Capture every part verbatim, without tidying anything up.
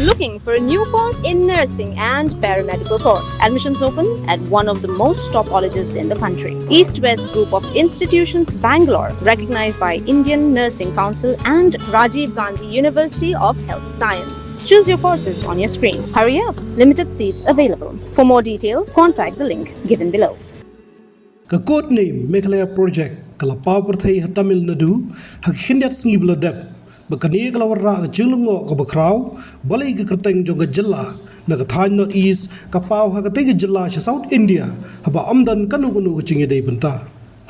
Looking for a new course in nursing and paramedical course? Admissions open at one of the most top colleges in the country. East West Group of Institutions, Bangalore, recognized by Indian Nursing Council and Rajiv Gandhi University of Health Science. Choose your courses on your screen. Hurry up, limited seats available. For more details, contact the link given below. Ka Code Name Meghalaya Project ka la paw pyrthei ha Tamil Nadu ha ki khyndiat sngi ba la dep, ba kane ka la wanrah ka jinglyngngoh kaba khraw balei ka kyrteng jong ka jylla na ka thaiñ North East ka paw ha katei ka jylla sha South India haba ym don kano kano ka jingïadei bynta.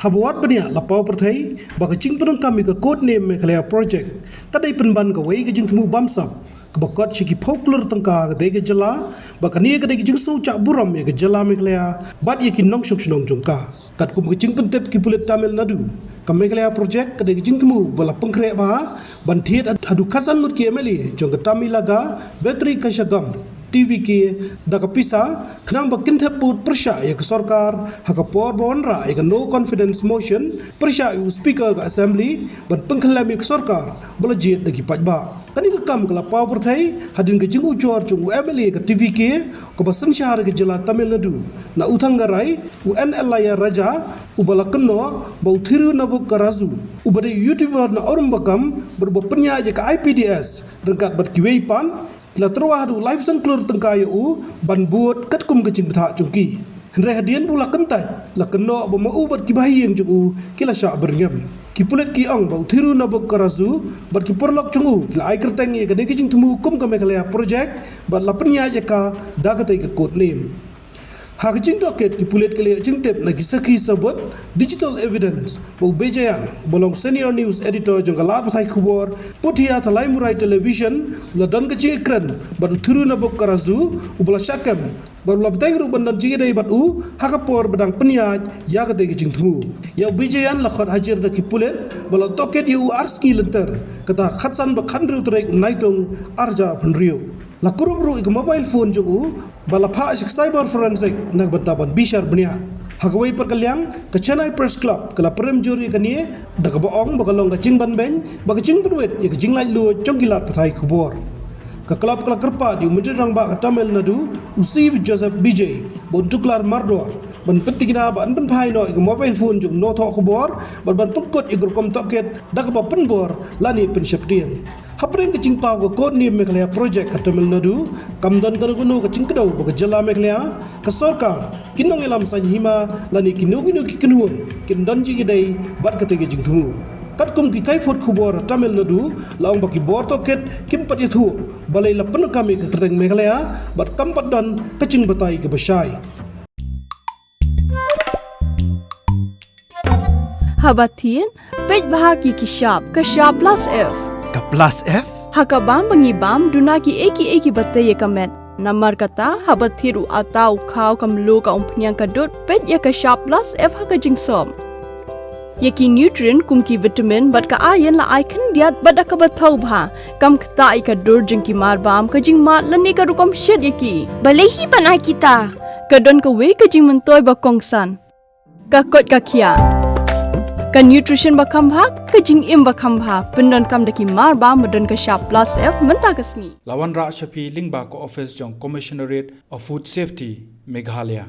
Haba wad bniah la paw pyrthei ba ka jingpyndonkam ïa ka Code Name Meghalaya Project ka dei pynban kawei ka jingthmu bamsap kaba kot sha ki phew klur tyngka ha katei ka jylla, ba kane ka dei ka jingsngewsih burom ïa ka jylla Meghalaya bad ïa ki nongshong shnong jong ka. Katkum ka jingpyntip ki pulit Tamil Nadu, ka Meghalaya Project ka dei ka jingthmu ba la pynkhreh bha ban thied haduh khatsan ngut ki M L A jong ka Tamiladgar Vetri Kashagam, T V K, da ka pisa khnang ba kin thep bud pyrshah ïa ka sorkar ha ka por ba wanrah ïa ka No Confidence Motion pyrshah ïa u Speaker ka Assembly ban pynkhyllem ïa ka sorkar ba la jied da ki paidbah. Kane ka kam ka la paw pyrthei hadien ka jingujor jong u M L A ka T V K kaba synshar ka jylla Tamil Nadu na Uthangarai, u N Ellaiyarajah, uba la kynnoh ba u Thirunabukkarazu, uba dei u YouTuber na Arumbakam bad uba pynïaid ïa ka I P D S ryngkat bad kiwei pat, ki la tyrwa haduh laiphew san klur tyngka ïa u ban bud katkum ka jingbthah jong ki. Hynrei hadien ba u la kyntait, la kynnoh ba ma u bad ki bahaïing jong u ki la shah byrngem. Ki pulit ki ong ba u Thirunabukkarazu bad ki paralok jong u ki la ai kyrteng ïa kane ka jingthmu kum ka Meghalaya Project bad la pynïaid ïa ka da katei ka code name. Ha ka jingtohkit, ki pulit ki la ïoh jingtip na ki sakhi sabut, digital evidence, ba u Bijayan, uba long senior news editor jong ka lad pathai khubor Puthiah Thalaimurai Television, u la don ka jingïakren bad u Thirunabukkarazu, uba la shah kem bad u la bteng ruh ban don jingïadei bad u ha ka por ba dang pynïaid ïa katei ka jingthmu. Ïa u Bijayan la khot hajir da ki pulit bad la tohkit ïa u ar sngi lynter, kata khatsan bad khathynriew tarik u Naitung arhajar arphew hynriew. La kurup ruh ïa ka mobile phone jong u bad la phah sha ka cyber forensic na ka bynta ban bishar bniah. Ha kawei pat ka liang, ka Chennai Press Club ka la pyrshah jur ïa kane da kaba ong ba ka long ka jingbanbeiñ bad ka jingpynwit ïa ka jinglaitluid jong ki lad pathai khubor. Ka club ka la kyrpad ïa u Myntri Rangbah ka Tamil Nadu, u C Joseph Vijay, ba un tuklar mardor ban pyntikna ba yn pynphai noh ïa ka mobile phone jong u nongthoh khubor bad ban pynkut ïa ka rukom tohkit da kaba pynbor lane pynsheptieng. Hapdeng ka jingpaw ka code name Meghalaya Project ka Tamil Nadu, kam don kano kano ka jingkdew ba ka jylla Meghalaya, ka sorkar, ki nongïalam saiñ hima lane kino kino ki kynhun kin don jingïadei bad katei ka jingthmu. Katkum ki kaiphod khubor ha Tamil Nadu la ong ba ki bor tohkit kim pat ïathuh balei la pyndonkam ïa ka kyrteng Meghalaya bad kam pat don ka jingbatai kaba shai. Haba thied, peit bha ki ki shap, ka shap plus F. Ka plus F? Ha ka bam ba ngi bam, duna kiei kiei kiba tei ïa ka met. Namar kata, haba thied u atta, u khaw, ka mluh, ka umphniang, ka dud, peit ïa ka shap plus F ha ka jingsop. Ïa ki nutrient kum ki vitamin bad ka iron la ai khyndiat bad da kaba thaw bha. Kam ktah ïa ka dur jong ki marbam, ka jingmad lane ka rukom shet ïa ki. Balei hi ban ai kita? Ka don kawei ka jingmyntoi ba kongsan. Ka koit ka khiah. Ka nutrition ba kham bha, ka jingim ba kham bha, pyndonkam da ki marbam ba don ka shap plus F mynta ka sngi. La wanrah sha phi lyngba ka office jong Commissionerate of Food Safety, Meghalaya.